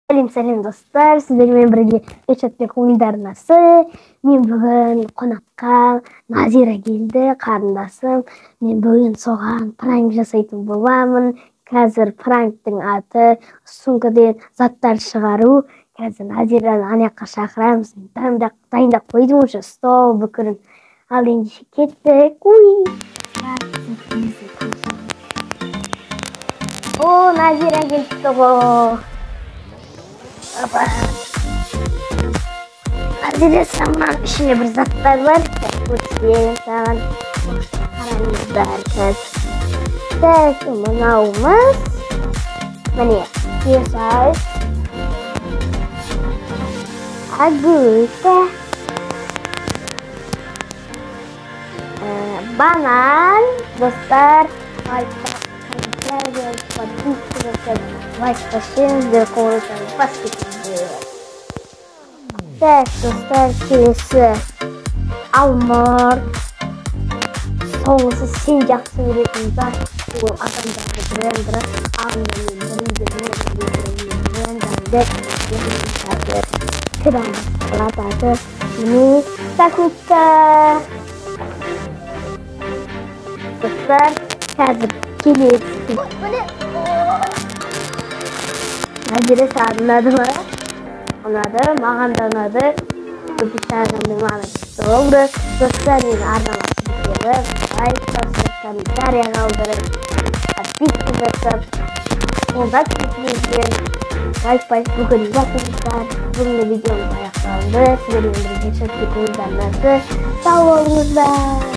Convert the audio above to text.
Сәлем, сәлем, достар! Сіздермен бірге Ершатбек ойындар арнасы. Мен бүгін қонаққа Назира келді, қарындасым. Мен бүгін соған пранк жасайтын боламын. Қазір пранктың аты сумкадан заттар шығару. Қазір Назираны ана жаққа шақырамыз. Дайындап қойдым уже стол бүкілін. Ал ендеше кеттік. Уй! О, Назира келіпті ғой. Опа. Назира, мынаның ішінде бір заттар бар. Көрсетейін саған. Қараңыздар қазір. Так, мынауымыз. Міне, кесай. Агурка. Банан. Достар, лайк, подписываться, лайк поставьте, колокольчик поставьте. Так, достар, келесі алмұрт. Соңғысы сен жақсы көретін зат, ол адамдарды брендері, ал мен брендерді қазір кірамыз. Міне, косметика. Достар, қазір келесі. Назира, саған ұнады ма? Ұнады, маған да ұнады. Маған күшті болды. Достар, мен арнама тіркеліп, лайк басып, комментарий қалдырып, подписка жасап, қолдап кетіңіздер. Лайк басып, бүкіл жасаңыздар. Бүгінгі видеомыз аяқталды. Сіздермен бірге Ершатбек ойындар арнасы. Сау болыңыздар!